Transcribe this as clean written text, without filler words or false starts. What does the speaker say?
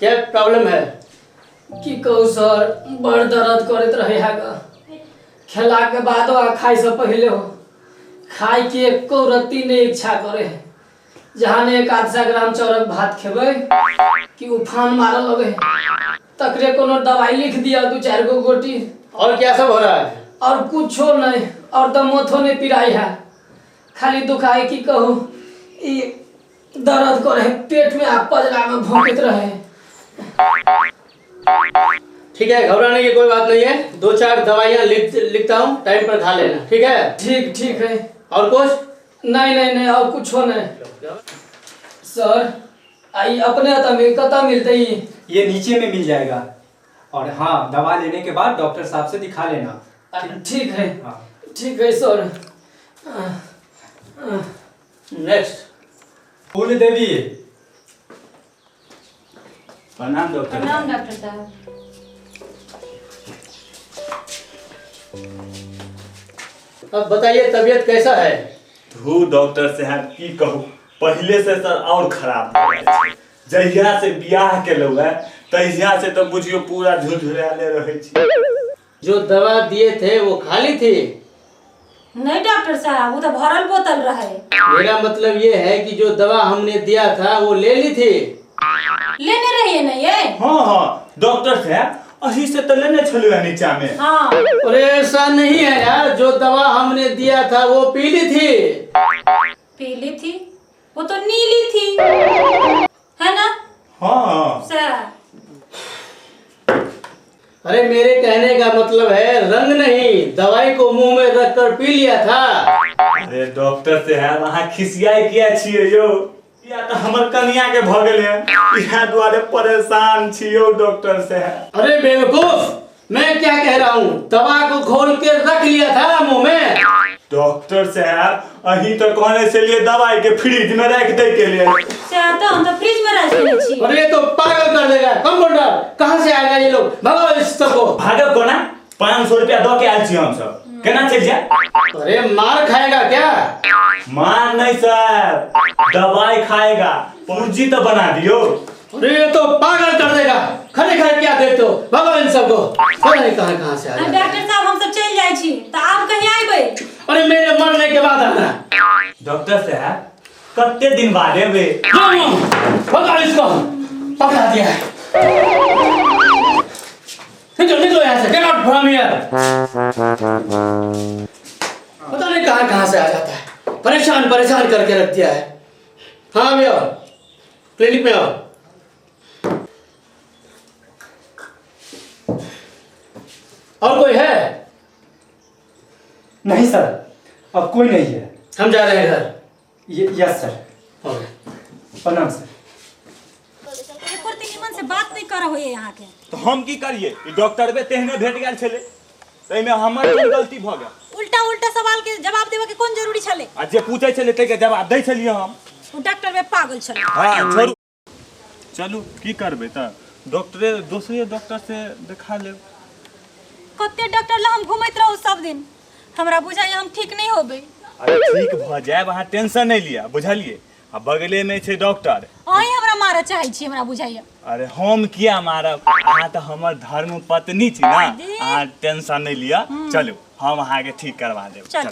क्या प्रॉब्लम है? की कहू सर, बड़ दर्द करैत रहे है। खेला के बाद आ खाए से पहले हो, खाए के एको रत्ती नहीं इच्छा करे है। जहाँ ने 1-1.5 ग्राम चाउरक भात खेबै कि उफान मारऽ लगे है। तकरे कोनो दवाई लिख दिया, 2-4 गो गोटी। और क्या सब हो रहा है? और कुछो नहीं, और तो माथो नहीं पिराई है, खाली दुखाई। की कहू, ई दर्द करे है पेट में, आ पजरा में भोंकैत रहे। ठीक है, घबराने की कोई बात नहीं है। 2-4 दवाइयाँ लिखता हूँ, टाइम पर खा लेना, ठीक है? ठीक ठीक है। और कुछ? नहीं नहीं नहीं, और कुछ हो नहीं सर। आई अपने कतऽ मिलते? ये नीचे में मिल जाएगा। और हाँ, दवा लेने के बाद डॉक्टर साहब से दिखा लेना। ठीक है। हाँ ठीक है सर। नेक्स्ट। फूल देवी। प्रणाम डॉक्टर। प्रणाम डॉक्टर साहब। अब बताइए तबीयत कैसा है? धू डॉक्टर साहब की कहूँ, पहले से सर और खराब हो गया। जहिया से बियाह केलहुँ है तहिया से तो बुझियो पूरा झुरझुराले रहे छी। जो दवा दिए थे वो खाली थी? नहीं डॉक्टर साहब, वो तो भरल बोतल रहे। मेरा मतलब ये है कि जो दवा हमने दिया था वो ले ली थी? लेने रहिए नहीं ये? हाँ हाँ डॉक्टर साहब, अही से तो लेने छलु है नीचा में। हाँ। अरे ऐसा नहीं है यार, जो दवा हमने दिया था वो पीली थी। पीली थी? वो तो नीली थी, है ना? हाँ। सर। अरे मेरे कहने का मतलब है रंग नहीं, दवाई को मुंह में रखकर पी लिया था। अरे डॉक्टर साहब, अहाँ खिसियाई किया छियै यौ? या तो हमर कनिया के भ गेल है, इहा दुआरे परेशान छियौ डॉक्टर साहब। अरे बेवकूफ, मैं क्या कह रहा हूँ, दवा को खोल के रख लिया था मुंह में। डॉक्टर साहब, अही तो कहने से लिए दवाई के फ्रिज में रख दे के लिए। तो हम तो फ्रिज में रख देने छी। अरे तो पागल कर देगा कंपाउंडर, कहाँ से आएगा ये लोग? भगाओ इस सबको। भागब कोना? 500 रुपया दो के आयल छी हम सब, केना चलि जाए? अरे मार खाएगा क्या? मार नहीं सर, दवाई खाएगा, पूंजी तो बना दियो। अरे ये तो पागल कर देगा, खड़े खड़े क्या देखते हो? भगाओ इन सबको। पता नहीं कहाँ कहाँ से आ जाता है। डॉक्टर साहब हम सब चल जाए छी, तो आप कहीं आइबै? अरे मेरे मरने के बाद आना। डॉक्टर साहब कते दिन बाद एबै? भगाओ इसको, पकड़ा दिया है। निकलो निकलो यहाँ से, गेट आउट फ्रॉम here. पता नहीं कहाँ कहाँ से आ जाता है, परेशान परेशान करके रख दिया है। हाँ अभी आओ, क्लिनिक में आओ। और कोई है? नहीं सर, अब कोई नहीं है। हम जा रहे हैं घर। Yes sir. Okay, प्रणाम सर। से बात नहीं कर होइए यहाँ के। तो हम की करिए, डॉक्टर बे तेहने भेट गेल छले, तैमे हमर कोन गलती भ गेल? उल्टा उल्टा सवाल के जवाब देवे के कोन जरूरी छले? आ जे पूछै छले तै के जवाब दै छलियै हम। उ डॉक्टर बे पागल छले। हां छोड़ू, चलू की करबै त डॉक्टरे दोसरे डॉक्टर से देखा लेब। कते डॉक्टर ल हम घुमैत रहू सब दिन, हमरा बुझाइ हम ठीक नहीं होबे। अरे ठीक भ जाएब, अहाँ टेंशन नहीं लिया, बुझलिए? आ बगले में छै डॉक्टर। अहीं हमरा मारऽ चाहै छी, हमरा बुझाइया। अरे हम किया मारब, अहाँ तऽ हमर धर्म पत्नी छी ना। अहाँ टेंशन नहीं लिया, चलू हम अहाँके ठीक करवा देब। चलू।